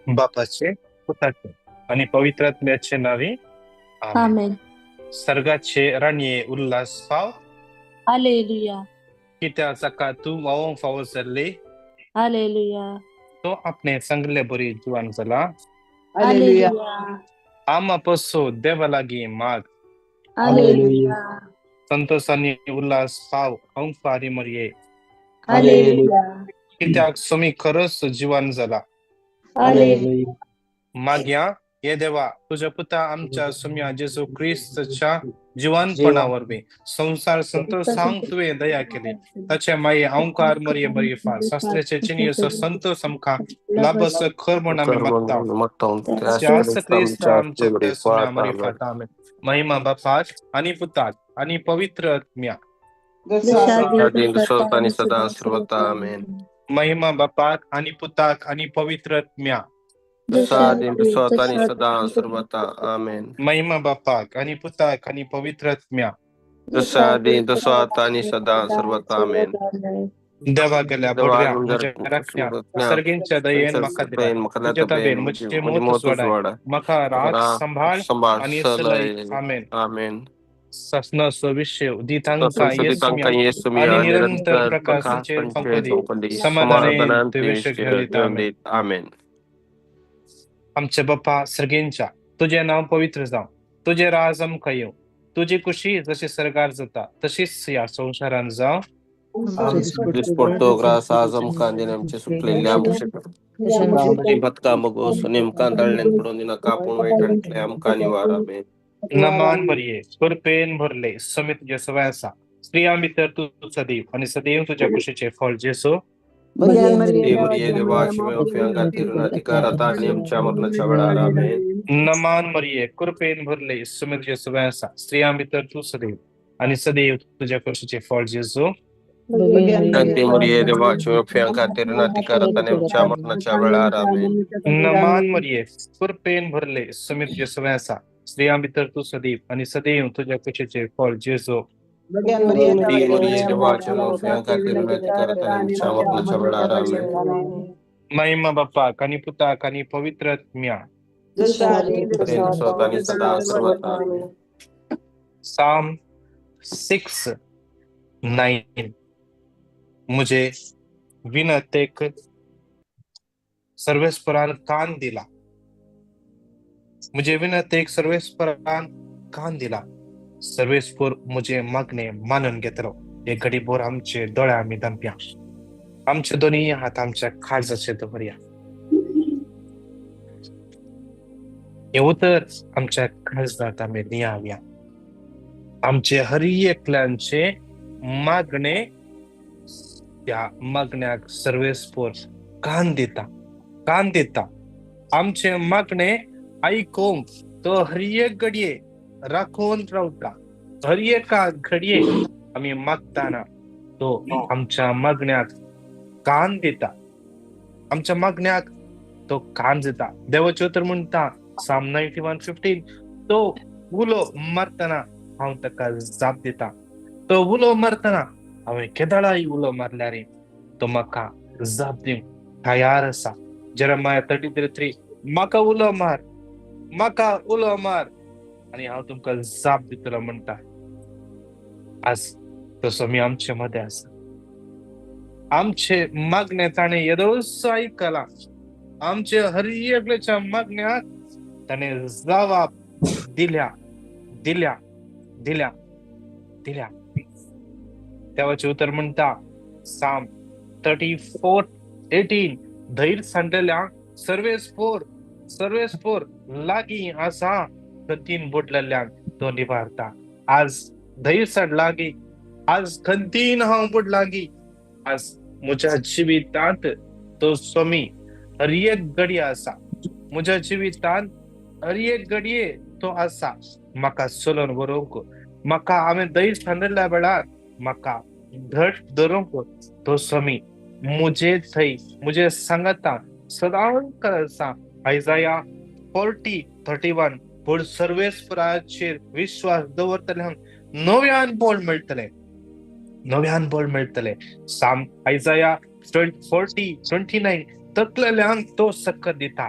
बापाचे, पुताचे आनी पवित्र आत्म्याचे नांवी आमेन. आमेन. सर्गाचे राणये उल्हास फाव, हालेलुया. कित्याक जाका तूं व्हांवोंक फावो जाल्ली, हालेलुया. तो आपणे सांगले बरी जिवान जाला. हालेलुया. आमा पसो देवा लागीं माग. हालेलुया. संतोष आनी उल्हास फाव अंफारी मरये, हालेलुया. कित्याक सोमी खरोच जिवान जाला. हालेलुया. मागया हे देवा, तुझ्या पुता आमच्या सोम्या जेजू क्रिस्तच्या जिवानपणा वरवीं संवसार संतोषांक तुवें दया केली, ताचे माये अंकार मरये बरी फार शास्त्राचे चिन्ह संतोष आमकां लाभस खर म्हूण आमी मागता. त्याच क्रिस्त आमच्या सोम्या मरी फार. आमेन. महिमा बापाक आनी पुताक आनी पवित्र आत्म्या. आनी सदां सर्वता. आमेन. महिमा बापाक आनी पुताक आनी पवित्र आत्म्या. आनी सदां सर्वता. आमेन. महिमा बापाक आनी पुताक आनी पवित्र आत्म्या. तसो आतां आनी सदां सर्वता. आमेन. देवा गेल्या बडव्या म्हज्या राखण्या सर्गींच्या दयेन म्हाका दिला, तुज्या तबेन म्हजें मोत सोडाय, म्हाका रात सांबाळ आनी सलय. आमेन. आमेन. सासणाचो विशय दी तांकां येसुम्या आनी निरंतर प्रकाशाचेर फांकदी समाधानान ते विशय घेवन दिता. आमेन. आमेन. आमचे बापा सर्गेंच्या, तुजें नांव पवित्र जावं, तुजें राज आमकां येवं, तुजी कुशी जशी सर्गार जाता तशीच ह्या संवसारान जावं. दिसपडतो ग्रास आज आमकां दिना, आमचे सुकलेले आमचे भटका मगो नेमकां ताळल्यान पडून दिना, कापून वायटांतले आमकां निवार. आमेन. नमान भरये, कृपेन भरले, समी तुज्या सवय आसा, स्त्रियां भितर तूं सदैव आनी सदैव तुज्या कुशीचें फळ जेसू. मरिये देवाची खातीर अधिकार आता आनी आमच्या मरणाच्या वेळार. आमेन. नमान मरिये, कृपेन भरले, समी तुज्या सवय आसा, स्त्रियां भितर तूं सदैव आनी सदैव तुज्या कुशीचें फळ जेसू. शांती मरिये देवाची खातीर अधिकार आता आनी आमच्या मरणाच्या वेळार. आमेन. नमान मरिये, कृपेन भरले, समी तुज्या सवय आसा, स्त्रियां भितर तूं सदैव आनी सदैव तुज्या कुशीचें फळ जेसू. मरिये देवाच्या खातीर अधिकार आता आनी आमच्या मरणाच्या वेळार. आमेन. महिमा बापाक आनी पुताक आनी पवित्र आत्म्या. आनी सदां सर्वता. साम 6:9. मुझे विनतेक सर्वेस्परान कान दिला, मुझे विनतेक सर्वेस्परान कान दिला, सर्वेस्पर मुझे मागणे मानून घेतलो. एक घडी भर आमचे दोळे आमी दमप्या, आमचे दोनी हात आमच्या काळजाचेर दवरया, हें उतर आमच्या काळजांत आमी नियावया, आमचे हर एकल्यांचे मागणे त्या मागण्याक सर्वेस्पर कान दिता, कान दिता. आमचे मागणे आयकूंक तो हर एक घडये राखून रावता. हर एका घडये आमी मागताना तो आमच्या मागण्याक कान दिता, आमच्या मागण्याक तो कान दिता. देवाचें उतर म्हणटा साम 91:15, तो उलो मारतना हांव ताका जाप दिता, तो उलो मारतना हांवें केदळाय उलो मारल्यार तो म्हाका जाप दिवंक तयार आसा. जेरमाया 33:3, म्हाका उलो मार, म्हाका उलो मार आनी हांव तुमकां जाप दितलो म्हणटा. आज तो स्वामी आमचे मदें आसा. आमचे मागणे ताणें येदोळसो आयकलां, आमचे हर एकल्याच्या मागण्याक ताणें जबाब दिल्या, दिल्या, दिल्या, दिल्या. देवाचें उतर म्हणटा साम 34:18, धैर्य सांडलेल्या सर्वेस्पोर, सर्वेस्पोर लागीं आसा, खंतीन बुडलेल्यांक तो निवारता. आज धैर्य सांडलागी, आज खंतीन हांव बुडलागी, आज म्हज्या जिवितांत तो स्वामी हर एक घडये आसा, म्हज्या जिवितांत हर एक घडये तो आसा. म्हाका चलोवन व्हरूंक, म्हाका हांवें धैर्य सांडलेल्या वेळार म्हाका घट धरूंक तो स्वामी म्हजे थंय म्हजे सांगाता सदांच आसा. आयजाया 40:31, पूण सर्वेस्पराचेर विश्वास दवरतल्यांक नव्यान बळ मेळटलें, नव्यान बळ मेळटलें. साम आयजाया 40:29, तकलेल्यांक तो सक्कत दिता,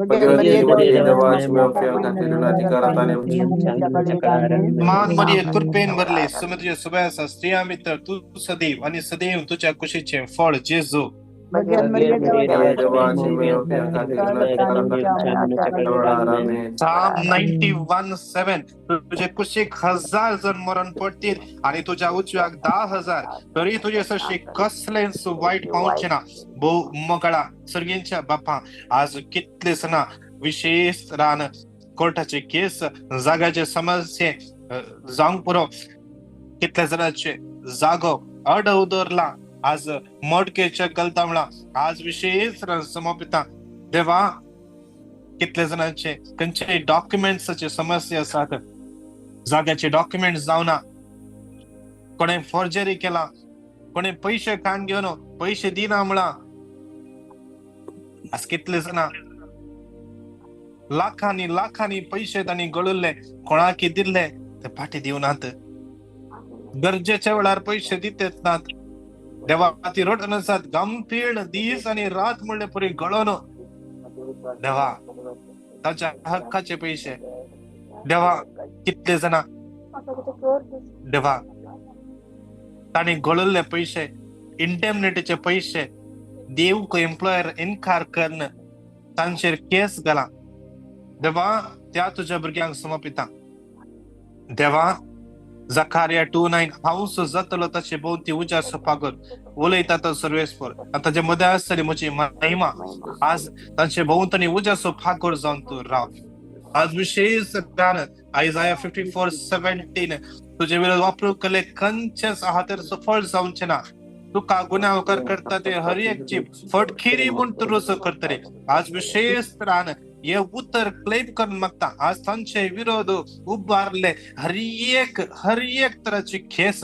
मान मरिये कृपेन भरले, समुद्र सुबह स्त्रिया मित्र तू सदैव आणि सदैव तुझ्या कुशीचे फळ जेजू। Psalm 91:7 तुझे कुशीक 1000 जण मरण पडतील आणि तुझ्या उजव्याक 10,000 तरी तुझे सशी कसलेंच वाईट पावचे ना। भोव मोगळा सर्गींच्या बापा, आज कितले सणा विशेष रान कोर्टाचे केस, जाग्याचे समस्ये जावंक पुरो, कितल्या जाणांचे जागो अडव दवरला, आज मोडकेच्या गलतावळा आज विशेष समर्पिता देवा, कितले जाणांचे खंयचे डॉक्युमेंट्साचे समस्या आसात, जाग्याचे डॉक्युमेंट जावना, कोणे फोर्जरी केला, कोणे पयशे काण घेवन पयशे दिना म्हळा, आज कितले जाणां लाखांनी लाखांनी पयशे तांणी गळुल्ले, कोणाकी दिल्ले ते फाटी दिवनात, गरजेच्या वेळार पयशे दितात नात। देवा ती रडून आसात गंभीर दीस आनी रात म्हणले परी गळोन देवा ताच्या हक्काचे पयशे देवा, कितले जाणां देवा तांणी गळिल्ले पयशे, इंडेमनिटीचे पयशे देवक एम्प्लॉयर इनकार करून तांचेर केस घाला देवा, त्या तुझ्या भुरग्यांक समर्पिता देवा। जकारिया 2:9 हांव जातलो ताचे भोंवती उज्याचो पागोर उलयता तो सर्वेस्पर आनी ताजे मदें आसतली म्हजी महिमा। आज तांचे भोंवतणी उज्याचो फागोर जावन तूं राव। आज विशेष आयजाया 54:17 तुजे विरोध वापरूंक केल्ले खंयचेच आहा तर सफळ जावचें ना, तुका गुन्यांवकार करता ते हर एक जीव फटकिरी म्हूण तूं रुजू करतले। आज विशेष तरान हे उतर क्लेम करून मागता, आज तांचे विरोध उबारले हर एक तराची खेस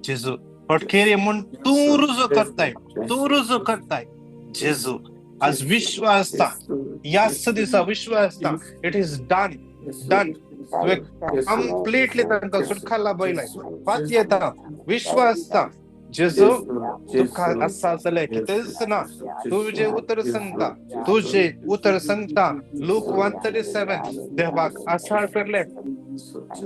जेजू फटकेरी म्हूण तूं रुजू करताय, तूं रुजू करताय जेजू। आज विश्वास ह्याच दिसा विश्वास, it is done done, तुवें कंप्लिटली तांकां सुटका लाभयलाय, फात येता विश्वास जेजू तुका आसा जाल्यार कितेंच ना, तुजें उतर सांगता, तुजें उतर सांगता लूक 1:37 देवाक आसाळ करले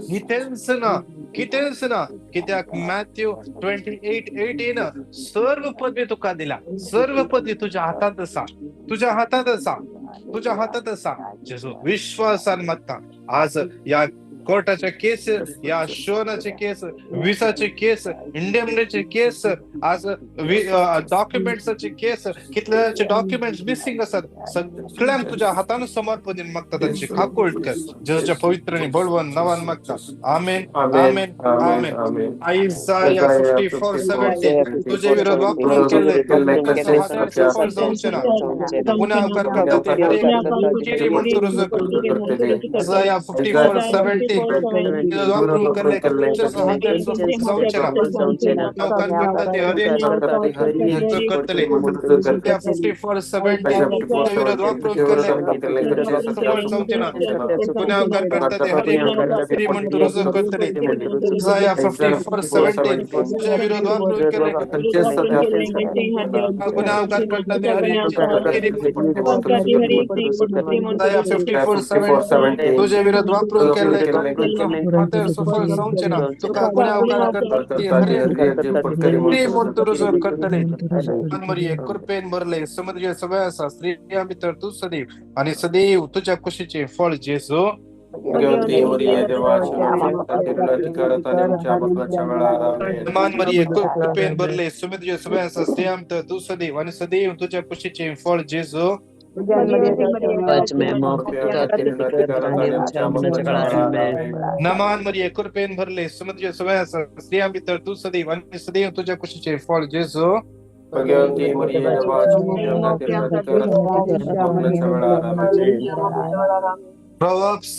कितेंच ना, कितेंच ना, कित्याक मॅथ्यू 28:18 सर्व पदवी तुका दिल्या, सर्व पदवी तुज्या हातांत आसा, तुज्या हातांत आसा, तुज्या हातांत आसा जेजू। विश्वासान मागता आज ह्या कोर्टाचे केस, या शोनाचे केस, विसाचे केस, इंडेमनिटीचे केस, आज डॉक्युमेंट्साचे केस, कितल्याचे डॉक्युमेंट्स मिसिंग आसात, सगळ्यांक तुझ्या हातान समर्पण मागता, तांची काकूळ कर जेजूच्या पवित्र आनी बळवंत नांवान मागता, आमेन आमेन आमेन। आयजाया 54:17 तुझे विरोध वापरून केल्ले हातार सफळ जावचें ना, गुन्यांवकार करता ते हर एक केरी म्हूण तूं रुजू करतले। आयजाया 54:17 वापरून केल्ले हातार सफळ जावचें ना, गुन्यांवकार करता ते हर एक करतले। 54:17 तुझे विरोध वापरून केल्ले सफळ जावचें ना, गुन्यांवकार करता ते हर एक केरी म्हूण तूं रुजू करतले। आयजाया 54:17 तुझे विरोध वापरून केल्ले गुन्यांवकार करता ते हर एक केरी। आयजाया 54:17 तुझे विरोध वापरून केल्ले सफळ जावचें ना, तुका गुन्यांवकार करता ते हर एक केरी म्हूण तूं रुजू करतले। मरिये कृपेन भरले, समुद्र सगळें आसा, स्त्रियां भितर तूं सदैव आनी सदैव तुझ्या कुशीचें फळ जेजू। मान मरिये कृपेन भरले, समुद्र सगळें आसा, स्त्रियां भितर तूं सदैव आनी सदैव तुझ्या कुशीचें फळ जेजू। नमान मरिये कृपेन भरले, समुद्र सगळें आसा, स्त्रियां भितर तूं सदैव आनी सदैव तुझ्या कुशीचें फळ जेजू। Proverbs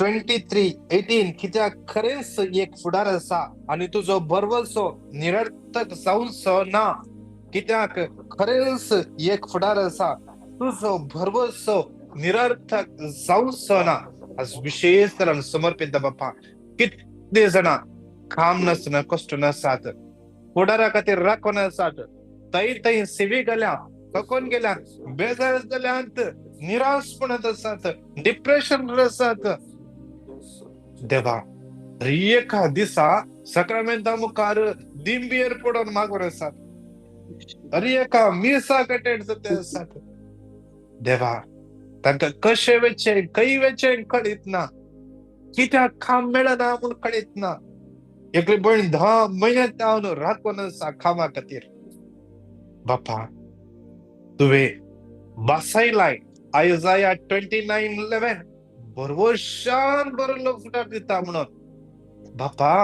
23:18 कित्याक खरेंच एक फुडार आसा आनी तुजो भरवसो निरर्थक जावचो ना, कित्याक खरेंच एक फुडार आसा, तुजो भरवसो निरर्थक जावचो ना। आज विशेष तरान समर्पित बापा, कितले जाणां काम नासतना कश्ट नासात, फुडारा खातीर राखून आसात, थंय थंय सेवे गेल्या, थकून गेल्या, बेजार जाल्यांत, निराशपणांत आसात, डिप्रेशन आसात. देवा एका दिसा सक्रामेंता मुखार दिंबियेर पडोन मागून आसात, हर एका मिसाक अटेंड जाते आसात. देवा तांकां कशें वचचें खंय वचचें कळीत ना, कित्याक काम मेळना म्हूण कळीत ना. एकली भयण 10 म्हयने जावन राखून आसा कामा खातीर. बापा तुवें बसयलाय आयजाया 29:11 बरवशान बरयल्लो फुडार दिता म्हणून. बापा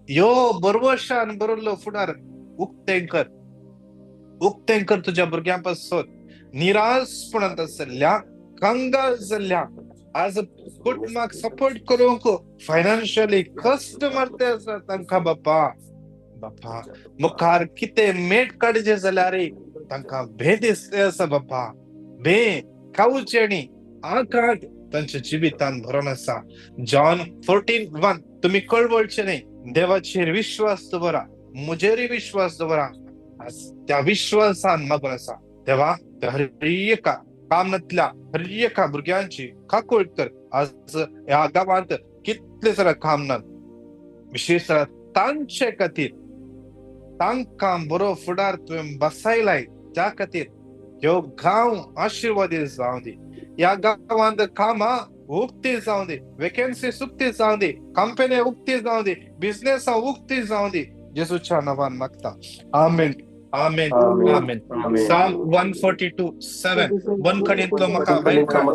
यो बरवशान बरयल्लो फुडार उक्तें कर, उक्तें कर तुज्या भुरग्यां पासून. निराशपणांत आसल्या, कंगाल जाल्ल्या, आज कुटुंबाक सपोर्ट करूंक फायनान्शियली कश्ट मारते आसा तांकां बापा. बापा मुखार कितें मेट काडचें जाल्यार तांकां भंय दिसते आसा बापा. भंय कावचेणी आकांत तांच्या जिवितान भरून आसा. जॉन 14:1 तुमी कळवळचे न्हय, देवाचेर विश्वास दवरा, म्हजेरूय विश्वास दवरा. त्या विश्वासान मागून आसा देवा हर एका कामनांतल्या हर एका भुरग्यांची काकूळ कर. आज ह्या गांवांत कितले जाणां काम नात, विशेष तांचे खातीर तांकां बरो फुडार तुवें बसयलाय, त्या खातीर ह्यो गांव आशिर्वादी जावं दी. ह्या गांवांत कामां उक्ती जावं दी, वेकेन्सी उक्ती जावं दी, कंपनी उक्ती जावं दी, बिझनेसां उक्ती जावं दी. जेजूच्या नांवान मागता, आमेन, आमेन, आमेन. साम 142:7 बनखणींतलो म्हाका भायर काड,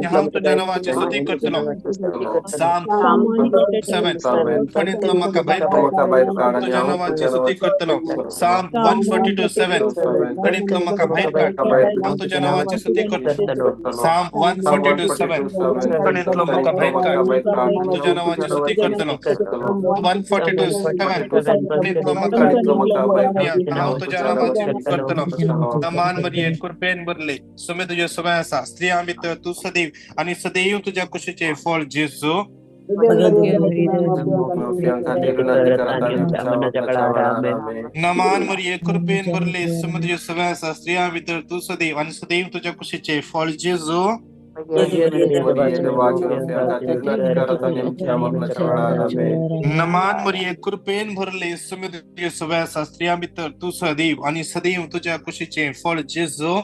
हांव तुज्या नांवाची स्तुती करतलो. साम 142:7 बनखणींतलो म्हाका भायर काड, तुज्या नांवाची स्तुती करतलो. साम 142:7 बनखणींतलो म्हाका भायर काड, हांव तुज्या नांवाची स्तुती करतलो. साम 142:7 बनखणींतलो म्हाका भायर काड, तुज्या नांवाची स्तुती करतलो. 142:7 बनखणींतलो म्हाका हांव तुज्या नांवाची करतलो. नमान मरिये कृपेन भरले, सुमे तुजे सवय आसा, स्त्रियां भितर तूं सदैव आनी सदैव तुज्या कुशीचें फळ जेजू. नमान मरिये कृपेन भरले, सुमे तुजे सवय आसा, स्त्रियां भितर तूं सदैव आनी सदैव तुज्या कुशीचें फळ जेजू. नमान मरिये कृपेन भरले, सुमे तुजे सवय आसा, स्त्रियां भितर तूं सदैव आनी सदैव तुज्या कुशीचें फळ जेजू.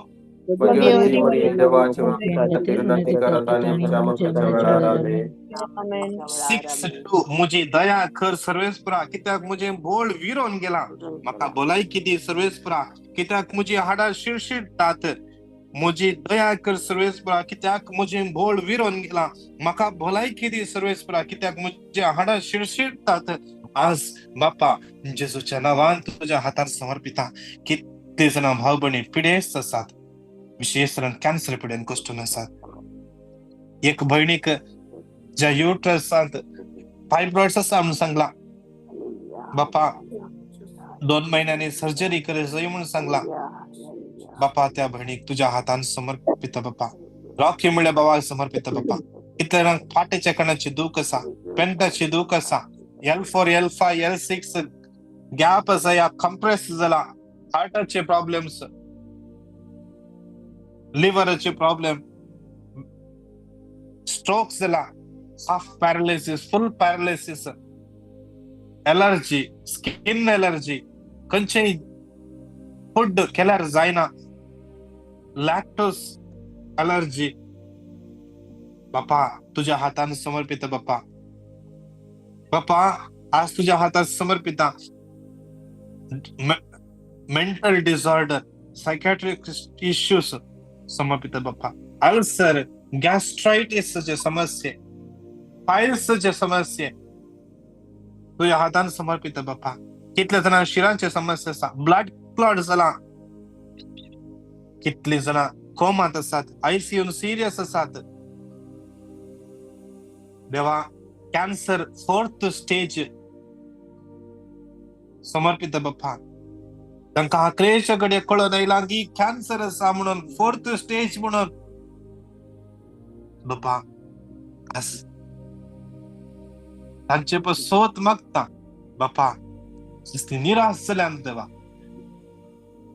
6:2 मुजी दया कर सर्वेस्परा, कित्याक मुजें बोळ विरोन गेला, म्हाका भलायकी दी सर्वेस्परा, कित्याक मुजी हाडां शिरशिरतात. मुजी दया कर सर्वेस्परा, कित्याक मुजें बोळ विरोन गेला, म्हाका भलायकी दी सर्वेस्परा, कित्याक मुज्या हाडां शिरशिरतात. आज बापा जेजूच्या नांवान तुज्या हातार समर्पिता. कितले जाणां भाव भयणी पिडेस्त आसात, विशेष करून कॅन्सर पिडेन कश्टून आसात. एक भयणीक ज्या युट्रसांत फायब्रॉइड्स आसा म्हणून सांगला बापा, 2 म्हयन्यांनी सर्जरी कर जाय म्हणून सांगला बापा. त्या भयणीक तुज्या हातान समर्पिता बापा. रॉकी म्हळ्या बाबाक समर्पिता बापा. कितले जाणांक फाटीच्या कणाची दूख आसा, पेंटाची दूख आसा, L4 L5 L6 gap आसा या कंप्रेस जाला, हार्टाचे प्रॉब्लेम्स, लिव्हराचे प्रॉब्लेम, स्ट्रोक जाला, half paralysis, full paralysis, allergy, skin allergy, खंयचेय फूड केल्यार जायना, लॅक्टोस अलर्जी. बापा तुज्या हातान समर्पिता बापा. बापा आज तुज्या हातात समर्पिता. मेंटल डिसऑर्डर, सायकॅट्रिक इश्यूज समर्पिता बापा. अल्सर, गॅस्ट्रायटीसचे समस्ये, पायल्सचे समस्ये तुज्या हातान समर्पिता बापा. कितले जाणां शिरांचे समस्या आसा, ब्लड क्लॉट जाला, कितली जाणां कोमांत आसात, आयसीयून सिरियस आसात. देवा कॅन्सर 4th stage समर्पिता बापा. तांकां आक्रेच्या कडेन कळोन आयलां की कॅन्सर आसा म्हणून, 4th stage म्हणून. बापा तांचे सोत मागता बापा. निराश जाल्यान देवा.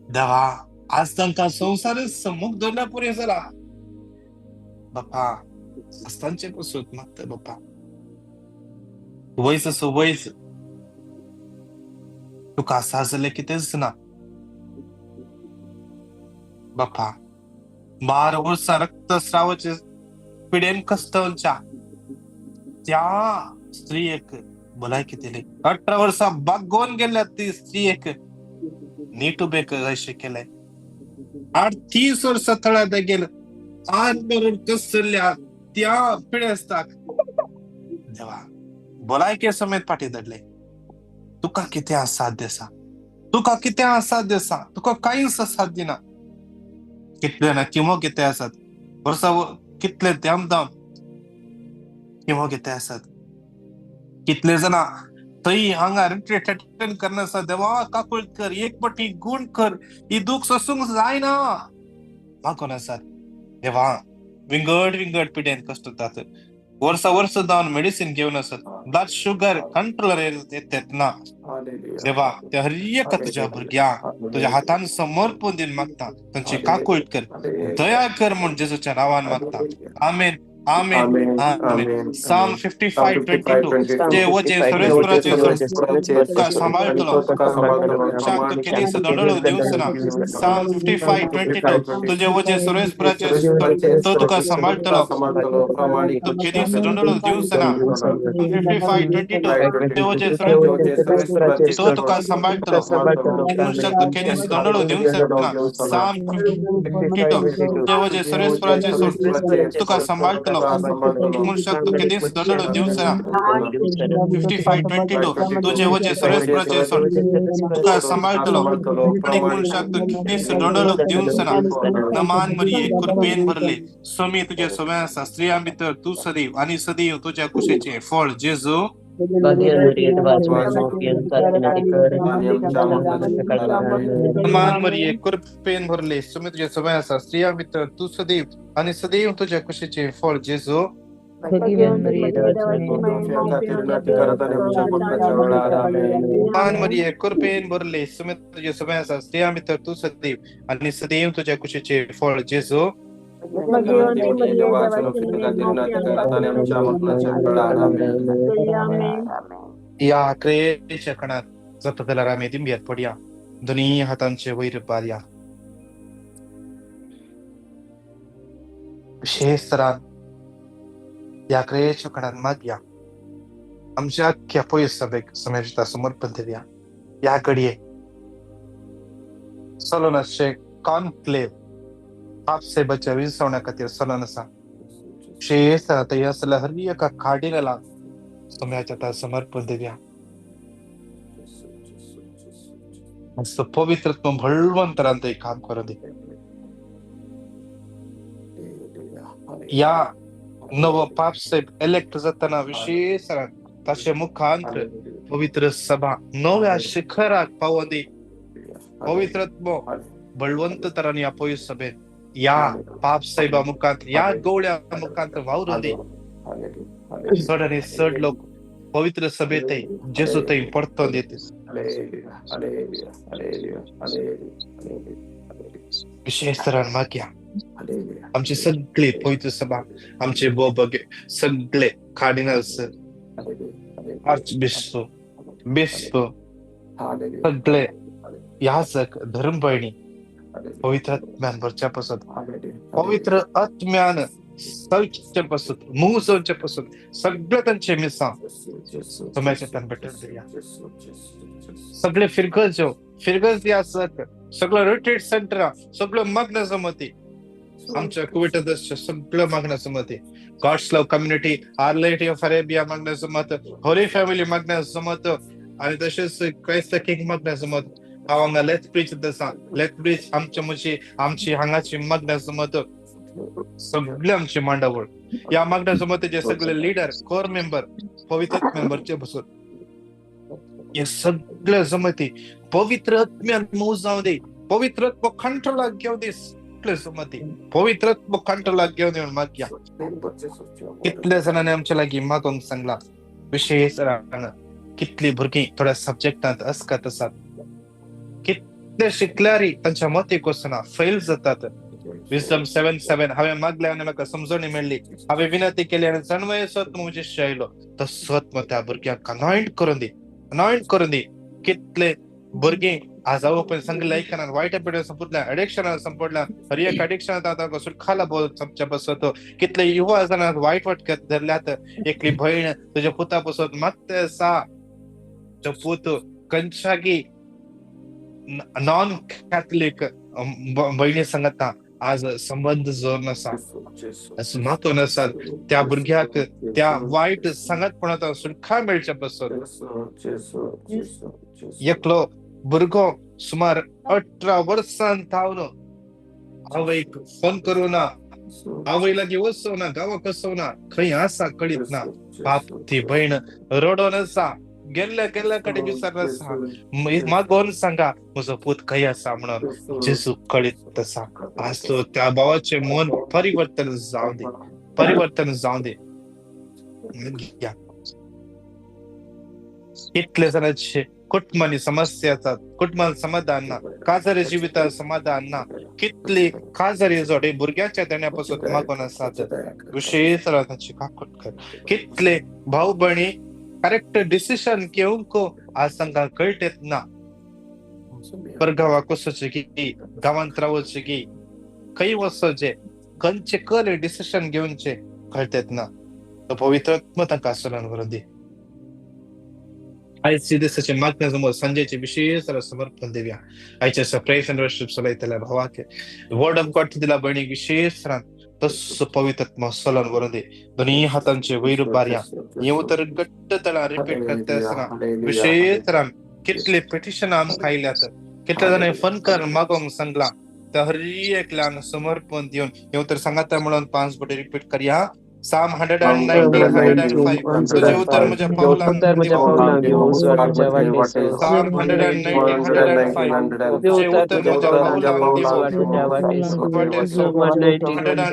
देवा आज तांकां संवसारच मुख धरल्या पुरें जाला. बापा हस्तांचे पसून मागता बापा, वयस असो वयस तुका आसा जाल्यार कितेंच ना बापा। 12 वर्सां रक्तस्रावाचे पिडेन कस्तवच्या त्या स्त्रियेक भलायकी दिली। 18 वर्सां बागोवन गेल्या ती स्त्रियेक नीट उबे अशें केलें। 38 वर्सां थळां गेल आन करून कसल्या त्या पिडेस्ताक देवा भलायके समेत फाटी धाडले। तुका कितें असाध्य आसा, तुका कितें असाध्य आसा, तुका कांयच असाध्य ना। कितले ना किमो कितें आसात वर्सां कितले दम दम किमो कितें आसात, कितले जाणां थंय हांगा रिट्रीट अटेंड करना आसा। देवा काकूळ कर, एक पटी गुण कर, ही दूख सोसूंक जायना मागून आसात। देवा विंगड विंगड पिडेन कश्ट जातात, वर्सां वर्सां जावन मेडिसीन घेवन आसात, ब्लड शुगर कंट्रोलर येतात ना। देवा त्या हर एका तुज्या भुरग्यांक तुज्या हातान समर्पण दिवन मागता, तांची काकूळ कर, दया कर म्हूण जेजूच्या नांवान मागता। आमेन, आमेन, आमेन। Psalm 55:22 जे वचे सर्वेस्पराचे तुका सांबाळटलो, तूं केदीस दंडलो दिवचो ना। Psalm 55:22 तुझे वचे सर्वेस्पराचे तो तुका सांबाळटलो, तूं केदीस दंडलो दिवचो ना। 55:22 तुझे वचे सर्वेस्पराचे तो तुका सांबाळटलो, मनशाक तूं केदीस दंडलो दिवचो ना। Psalm 52 तुझे वचे सर्वेस्पराचे तुका सांबाळटलो, मनशाक तूं केदीस दंडलो दिवचो ना। 55:22 तुझे वचे सर्वेस्पराचे तुका सांबाळटलो, आनी मनशाक तूं केदीस दंडलो दिवचो ना। नमान मरिये कृपेन भरले, स्वामी तुझे सवे आसा, स्त्रियां भितर तूं सदैव आनी सदैव तुज्या कुशीचें फळ जेजू। नमान मरिये कृपेन भरले, स्वामी तुझे सवे आसा, स्त्रियां भितर तूं सदैव आनी सदैव तुज्या कुशीचें फळ जेजू। मान मरिये कृपेन भरले, स्वामी तुझे सवे आसा, स्त्रियां भितर तूं सदैव आनी सदैव तुज्या कुशीचें फळ जेजू। या क्रियेच्या खणात जाता जाल्यार आमी दिंब्यात पडया, दोनूय हातांचे वयर बारया। विशेष तरान ह्या क्रियेच्या खणात मागया, आमच्या अख्ख्या पयस सभेक समेजता समर्पण दिवया। ह्या घडये सलोनाचे कॉन्क्लेव पापसाहेबाच्या विसवण्या खातीर सलन आसा। विशेष थंय आसल्या हर एका कार्डिनलाक सम्याच्या आतां समर्पण दिवया। पवित्रत्व बळवंतरान थंय काम करूं दी। ह्या नवो पापसाहेब इलेक्ट जातना विशेष ताचे मुखांत पवित्र सभा नव्या शिखराक पावों दी। पवित्रत्व बळवंत तरांनी ह्या पवित्र सभेत ह्या पापसाहेबा मुखांत, ह्या गवळ्या मुखांत वावरूं दी। चड आनी चड लोक पवित्र सभेत जेजू थंय परतोन येत। विशेष तरान मागया आमची सगळी पवित्र सभा, आमचे बोबगे सगळे कार्डिनल्स, आर्चबिशप, बिस्प, सगळे याजक, धर्मभयणी पवित्र आत्म्यान भरच्या पासत, पवित्र आत्म्यान सवचे पासत, मुजवचे पासत सगळे तांचे मिसां सम्याच्या तान भेटून दिया। सगळे फिरगज फिरगज याजक, सगळं रिट्रीट सेंटर, सगळं मागण्या जमती आमच्या कुवेटात सगळं मागण्या जमती, God's love community, our lady of Arabia मागण्या जमत, होली फॅमिली मागण्या जमत, आणि तशेंच क्रायस्ट किंग मागण्या जमत। हांव हांगा लेथ ब्रिज आसा, लेथ ब्रिज आमच्या म्हजी आमची हांगाची मागण्या जमत, सगळे आमची मांडावळ ह्या मागण्या जमतीचे सगळे लिडर, कोर मेंबर, पवित्र मेंबरचे बसून हे सगळे जमती पवित्र आत्म्यान मोव जावं दी, पवित्र कंट्रोलाक घेवं दी, सगळे जमती पवित्र कंट्रोलाक घेवं दी म्हूण मागया। कितल्या जाणांनी आमच्या लागीं मागोवंक सांगलां, विशेष कितली भुरगीं थोड्या सब्जेक्टांत अस्कत आसात, कितले शिकल्यारी तांच्या मतीक वचना, फेल जातात। विजडम 7:7 हांवें मागलें आनी म्हाका समजणी मेळ्ळी, हांवें विनंती केली आनी जाणवयेचो आत्मो म्हजे आयलो. तसो आत्मो त्या भुरग्यांक अनॉयंट करून दी, अनॉयंट करून दी. कितले भुरगीं आज आवय सांगिल्लें आयकना, वायट पिड्यान संपडल्या, एडिक्शनान संपडल्या, हर एक एडिक्शनात आतां सुटखाला बोल समच्या बसत. कितले युवा जाणां वायट वाटक्यात धरल्यात. एकली भयण तुज्या पुता पसत मागते आसा, तो पूत कंचागी नॉन कॅथलिक भयणी सांगता आज संबंध जोर आसा, मातो आसा. त्या भुरग्याक त्या वायट सांगतपणांत सुटका मेळच्या बसत. एकलो भुरगो सुमार 18 वर्सां थावन आवयक फोन करूं ना, आवय लागीं वचूं ना, गांवाक वचूं ना, खंय आसा कळीत ना. बाप ती भयण रडोन आसा, गेल्ल्या गेल्ल्या कडेन विचार आसा, मागोवन सांगा म्हजो पूत खंय आसा म्हणून. जेजू कळीत आसा. आज तो त्या भावाचें मन परिवर्तन जावं दी, परिवर्तन जावं दी. कितले जाणांचे कुटुंबांनी समस्या आसात, कुटुंबान समाधान ना, काजारी जिवितान समाधान ना. कितली काजारी जोडे भुरग्यांच्या देण्या पासून मागून आसात. विशेष तांची काकूट कर. कितले भाव भयणी करेक्ट डिसिशन घेवंक आज तांकां कळटेत ना. परगांवाक वचचें की गांवांत रावचें की खंय वचचें, खंयचे कल डिसिशन घेवचें कळटेत ना. तो पवित्र आत्मा तांकां आसलन व्हरून दी. आयचे दिसाचे मागण्या समोर संजयचे विशेष समर्पण दिवया. आयच्या प्रेस अँड वर्शिप चलयतल्या भावाक वर्ड ऑफ गॉड दिला भयणीक विशेष तसो पवित्र आत्मा सोलन व्हरून दी. दोन्ही हातांचे वयर बारया हे उतर घट्ट तळा रिपीट करता आसतना विशेष कितले पिटिशन आमकां आयल्यात, कितले जाणांनी फोन कर मागोंक सांगला, त्या हर एकल्यान समर्पण दिवन हे उतर सांगाता म्हणून 5 फावटी रिपीट करया. Psalm 119, 105. तुझे उतर म्हज्या पावलांक दिवो. Psalm 119, 105. तुझे उतर म्हज्या पावलांक दिवो. 119, 105.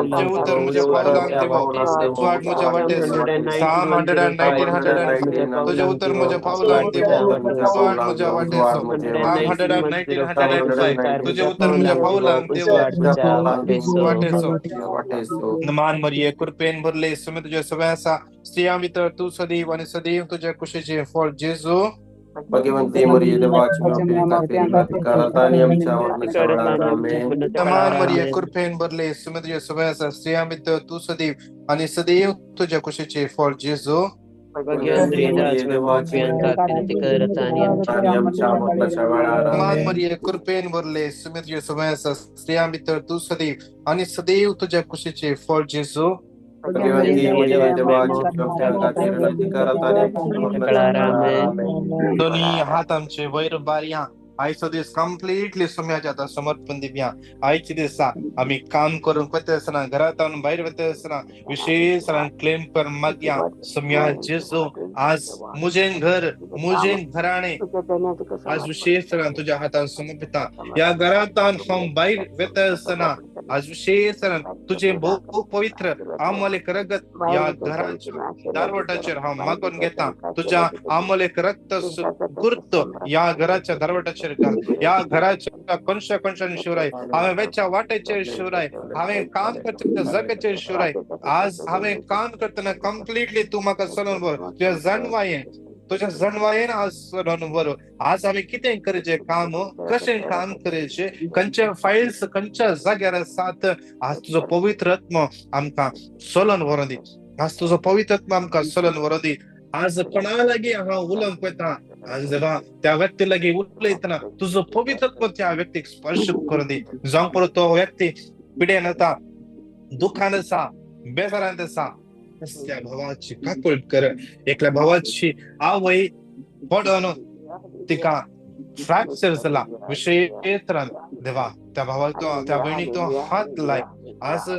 तुझे उतर म्हज्या पावलांक दिवो, उजवाड म्हज्या वाटेचो. Psalm 119, 105. तुझे उतर म्हज्या पावलांक दिवो, उजवाड म्हज्या वाटेचो. Psalm 119, 105. तुझे उतर म्हज्या पावलांक दिवो, वाटेचो. मान मरिये कृपेन भरले, सुमे तुझे सवय आसा, स्त्रियां भितर तूं सदैव आनी सदैव तुज्या कुशीचें फळ जेजू. भगवंती मरिये देवाची मान मरिये कृपेन भरले, सुमे तुझे सवय आसा, स्त्रियां भितर तूं सदैव आनी सदैव तुज्या कुशीचें फळ जेजू. मान मरिये कृपेन भरले, सुमे तुझे सवय आसा, स्त्रियां भितर तूं सदैव आनी सदैव तुज्या कुशीचें फळ जेजू. दोन्ही हात आमचे वयर बारया. आयचो दीस कंप्लिटली सुम्याच्या आतां समर्पण दिवया. आयच्या दिसा आमी काम करूंक वता आसतना, घरांत भायर वता आसतना विशेष क्लेम कर मागया, सुम्या जेजू आज मुजें घर, मुजें घराणें आज विशेष तुज्या हातान समर्पिता. ह्या घरांत हांव भायर वता आसतना आज विशेष तुजें भोव पवित्र आमोलेक रगत ह्या घराच्या दारवटाचेर हांव मागून घेता. तुज्या आमोलेक रक्त गुर्त ह्या घराच्या दारवटाचेर घाल. ह्या घराच्या कोनशा कोनशान शिवराय, हांवें वेच्या वाटेचेर शिवराय, हांवें काम करतना जगाचेर शिवराय. आज हांवें काम करतना कंप्लिटली तूं म्हाका चलोवन व्हर. तुज्या जाणवायेन, तुज्या जाणवायेन आज चलोवन व्हर. आज आमी कितें करचें काम, कशें काम करचें, खंयचे फायल्स खंयच्या जाग्यार आसात, आज तुजो पवित्र आत्मो आमकां चलोवन व्हरोन दी. आज तुजो पवित्र आत्मो आमकां चलोवन व्हरोन दी. आज कोणा लागीं हांव उलोवंक वता, आज देवा त्या व्यक्ती लागीं उलयतना तुजो पवित्र आत्मो त्या व्यक्तीक स्पर्श करून दी. जावं पुरो तो व्यक्ती पिडेन आसा, दुखान आसा, बेजारांत आसा, त्या भावाची काकूट कर. एकल्या भावाची आवय पडोन तिका फ्रॅक्चर जाला, विशेष देवा त्या भावाक तो, त्या भयणीक तो हात लाय. आज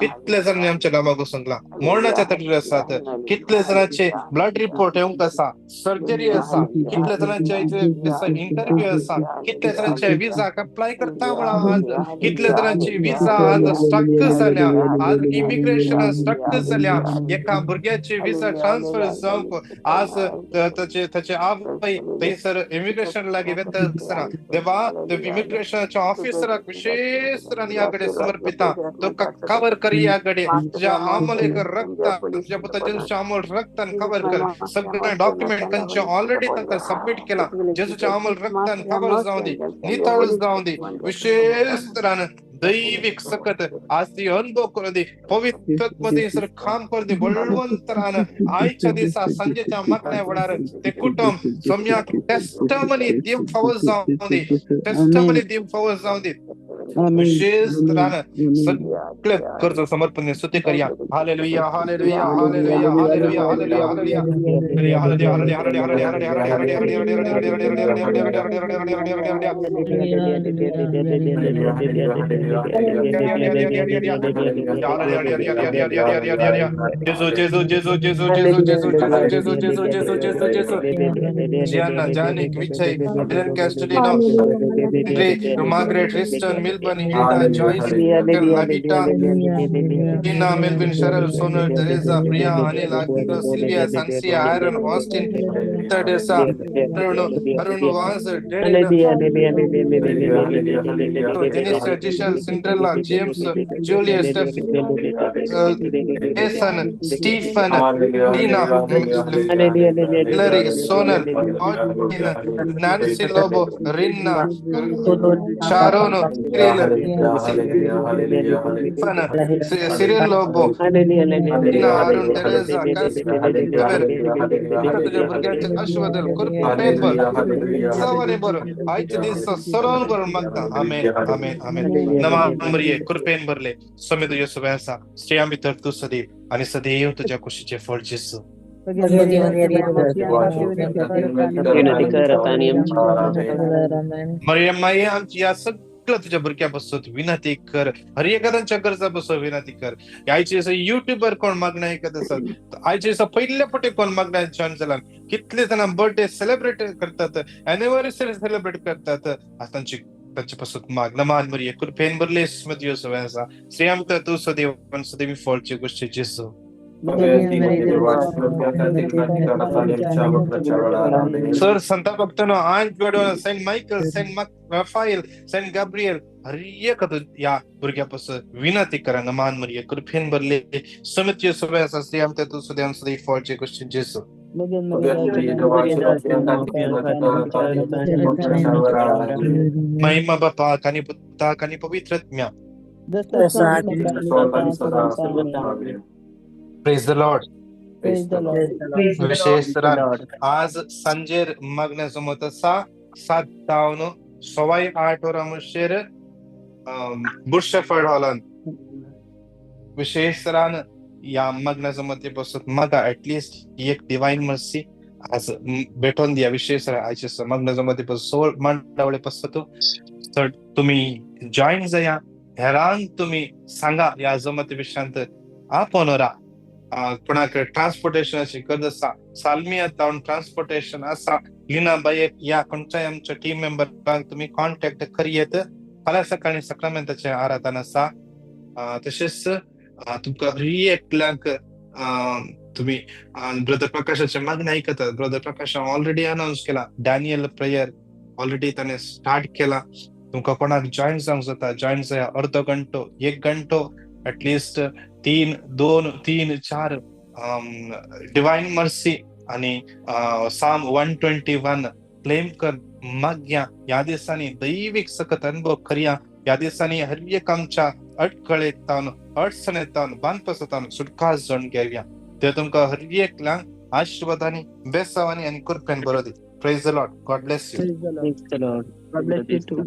कितले जाणांनी आमच्या नामाक सांगला मरणाच्या तडीर आसात, कितले जाणांचे ब्लड रिपोर्ट येवंक आसा, सर्जरी आसा, कितले जाणांचे इंटरव्यू आसा, कितले जाणांचे विजाक अप्लाय करता म्हणा आज, कितले जाणांची विजा आज स्टक जाल्या, आज इमिग्रेशन स्टक जाल्या, एका भुरग्याची विजा ट्रान्सफर जावंक आज ताचे ताचे आवय थंयसर इमिग्रेशन लागीं वेता आसतना देवा इमिग्रेशनाच्या ऑफिसराक विशेष तरान ह्या कडेन समर्पिता, तुका कवर कर ह्या कडेन, तुज्या आमोल रक्तान, तुज्या पुता जेजूच्या आमोल रक्तान कवर कर, सगळे डॉक्युमेंट तांचे ऑलरेडी तांकां सबमीट केला, जेजूच्या आमोल रक्तान कवर जावं दी, नितळ जावं दी, विशेष तरान दैवीक सकत आज ती अनुभव करूं दी, पवित्र थंयसर काम करूं दी, बळवंतरान आयच्या दिसा सांजेच्या मागण्या वेळार ते कुटुंब सम्याक टेस्टमनी दिवंक फावो जावं दी, टेस्टमनी दिवंक फावो जावं दी, विशेष तरान सगळे कर्ज समर्पण स्तुती करया. Hallelujah hallelujah hallelujah hallelujah hallelujah hallelujah hallelujah hallelujah hallelujah. Gesù Gesù Gesù Gesù Gesù Gesù Gesù Gesù Gesù Gesù Gesù. Gianna, Janik, Vijay, Dylan Castellino, Henry, Margaret, Tristan, Milburn, Hilda, Joyce, Lavita, Tina, Melvin, Cheryl, Sonal, Teresa, Priya, Anil, Akhila, Sylvia, Sansia, Aaron, Austin, Teresa, Arun, Arun Vaz, Darren, Dennis, Giselle, Cinderella, James, Julia, Steph, Jason, Stephen, Tina, Hillary, Sonal, Austin, Nancy Lobo, Rinna, Sharon, Cyril, Stephen, Cyril Lobo, Tina, Arun, Teresa, Casper, तुझ्या भुरग्यांच्या आशीर्वाद कृपेन भर, सवाने भर, आयच्या दिसा सरोन भरून मागता. आमेन आमेन आमेन. नमा मरिये, कृपेन भरले, स्वामी तुझ्या सोबत आसा, स्त्रियां भितर तूं सदैव आणि सदैव तुझ्या कुशीचे फळ जेजू. मरियम माई आमची या सगळं तुझ्या भुरग्या बसत विनंती कर, हर एखाद्यांच्या गरजा बसत विनंती कर. आयचे दिसा युट्यूबर कोण मागणं ऐकत आसत, आयचे दिसा पयले फावटी कोण मागण्या जॉईन जाला, कितले जाणां बर्थडे सेलिब्रेट करतात, एनिवर्सरी सेलिब्रेट करतात, तांची तांचे पासून माग. नमान मरिये, कृपेन भरले, तुझ्या सोबत आसा, स्त्रियां भितर तूं सदैव सदैव फळचे गोश्टी जेजू. सर संता भक्तांनो, आंज बेडो, Saint Michael, Saint Raphael, Saint Gabriel, हर एक ह्या भुरग्या पासून विनंती करा. नमान मरिये, कृपेन भरले, स्वामी तुझ्या सोबत आसा, स्त्रियां भितर तूं सदैव सदैव फळचे गोश्टी जेजू. महिमा बापाक आनी पुताक आनी पवित्र आत्म्याक. Praise the Lord. विशेष तरान आज सांजेर मागण्या जमत आसा 7 जावन 8:15 वरां मुशेर बुश शेफर्ड हॉलान. विशेष तरान ह्या मागण्या जमती पासून मागा एटलिस्ट एक डिवायन मर्सी आज भेटोवन दिया. विशेष आयचे मागण्या जमती पासून सोळ मांडावळे पासून तर तुमी जॉईन जाया, हेरांक तुमी सांगा ह्या जमती विशयांत आपोवन राव. कोणाक ट्रान्सपोर्टेशनाची गरज आसा, सालमिया तावन ट्रान्सपोर्टेशन आसा, लिना बायक या खंयच्याय आमच्या टीम मेंबरांक तुमी कॉन्टॅक्ट करयेत. फाल्यां सकाळीं साक्रामेंताचें आराधन आसा. तशेंच तुमकां हर एकल्यांक तुमी ब्रदर प्रकाशाचें मागणें आयकतात. ब्रदर प्रकाशान ऑलरेडी अनावन्स केला, डॅनियल प्रेयर ऑलरेडी ताणें स्टार्ट केला. तुमकां कोणाक जॉईन जावंक जाता जॉईन जाया. अर्दो घंटो, 1 घंटो एटलिस्ट 3 2 3 4 डिवायन मर्सी आनी साम 121 क्लेम कर मागया. ह्या दिसांनी दैवीक सकत अनुभव करया. ह्या दिसांनी हर एक आमच्या अडकळेतावन, अडचणेतावन, बांदपासातावन सुटका जावन घेवया. ते तुमकां हर एकल्यांक आशिर्वादांनी, बेसावांनी आनी कृपेन बरो दी. Praise the Lord. God bless you. Praise the Lord. God bless you too.